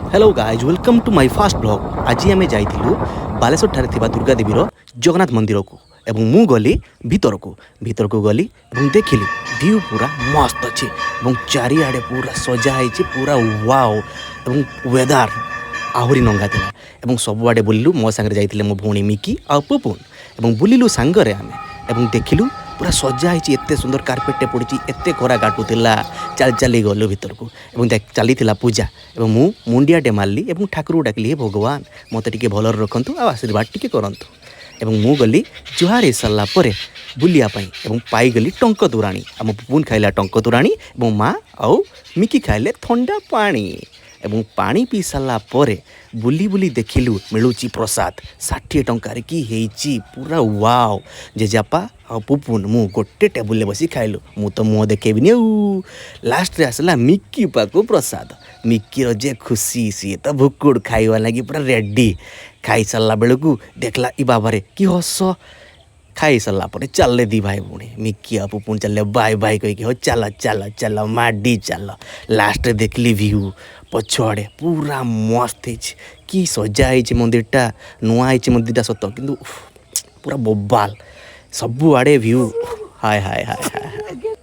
Hello guys, welcome to my first vlog. ଆଜି ଆମେ ଯାଇଥିଲୁ ବାଲେଶ୍ୱରଠାରେ ଥିବା ଦୁର୍ଗା ଦେବୀର ଜଗନ୍ନାଥ ମନ୍ଦିରକୁ ଏବଂ ମୁଁ ଗଲି ଭିତରକୁ। ଭିତରକୁ ଗଲି ଏବଂ ଦେଖିଲି ଭିଉ ପୁରା ମସ୍ତ ଅଛି ଏବଂ ଚାରିଆଡ଼େ ପୁରା ସଜା ହେଇଛି, ପୁରା ୱାଓ। ଏବଂ ୱେଦାର ଆହୁରି ନଙ୍ଗା ଥିଲା ଏବଂ ସବୁଆଡ଼େ ବୁଲିଲୁ। ମୋ ସାଙ୍ଗରେ ଯାଇଥିଲେ ମୋ ଭଉଣୀ ମିକି ଆଉ ପୁପୁନ ଏବଂ ବୁଲିଲୁ ସାଙ୍ଗରେ ଆମେ ଏବଂ ଦେଖିଲୁ ପୁରା ସଜା ହେଇଛି, ଏତେ ସୁନ୍ଦର କାର୍ପେଟଟେ ପଡ଼ିଛି। ଏତେ ଖରା କାଟୁଥିଲା, ଚାଲି ଚାଲି ଗଲୁ ଭିତରକୁ ଏବଂ ଚାଲିଥିଲା ପୂଜା ଏବଂ ମୁଁ ମୁଣ୍ଡିଆଟେ ମାରିଲି ଏବଂ ଠାକୁରକୁ ଡାକିଲି, "ହେ ଭଗବାନ, ମୋତେ ଟିକେ ଭଲରେ ରଖନ୍ତୁ ଆଉ ଆଶୀର୍ବାଦ ଟିକେ କରନ୍ତୁ।" ଏବଂ ମୁଁ ଗଲି ଜୁହାର ହେଇସାରିଲା ପରେ ବୁଲିବା ପାଇଁ ଏବଂ ପାଇଗଲି ଟଙ୍କ ତୋରାଣୀ। ଆମ ପୁପୁନ ଖାଇଲା ଟଙ୍କ ତୋରାଣୀ ଏବଂ ମା ଆଉ ମିକି ଖାଇଲେ ଥଣ୍ଡା ପାଣି। ଏବଂ ପାଣି ପିଇ ସାରିଲା ପରେ ବୁଲି ବୁଲି ଦେଖିଲୁ ମିଳୁଛି ପ୍ରସାଦ 60 ଟଙ୍କାରେ। କି ହେଇଛି, ପୁରା ୱାଓ। ଜେଜେବାପା ଆଉ ପୁପୁନ ମୁଁ ଗୋଟେ ଟେବୁଲରେ ବସି ଖାଇଲୁ। ମୁଁ ତ ମୁହଁ ଦେଖେଇବିନି। ଆଉ ଲାଷ୍ଟରେ ଆସିଲା ମିକି ପାଖକୁ ପ୍ରସାଦ। ମିକିର ଯେ ଖୁସି, ସିଏ ତ ଭୁକୁଡ଼ ଖାଇବା ଲାଗି ପୁରା ରେଡ଼ି। ଖାଇସାରିଲା ବେଳକୁ ଦେଖିଲା, ଇ ବାବାରେ, କି ହସ। ଖାଇସାରିଲା ପରେ ଚାଲିଲେ ଦି ଭାଇ ଭଉଣୀ, ମିକି ଆଉ ପୁପୁନ ଚାଲିଲେ ବାଇ ବାଇ କହିକି। ହଉ ଚାଲ ଚାଲ ଚାଲ, ମାଡ଼ି ଚାଲ। ଲାଷ୍ଟରେ ଦେଖିଲି ଭିଉ ପଛଆଡ଼େ ପୁରା ମସ୍ତ ହେଇଛି। କି ସଜା ହେଇଛି ମନ୍ଦିରଟା! ନୂଆ ହେଇଛି ମନ୍ଦିରଟା ସତ, କିନ୍ତୁ ଉଫ୍, ପୁରା ବୋବାଲ ସବୁଆଡ଼େ ଭିଉ। ହାୟ ହାୟ ହାୟ ହାୟ।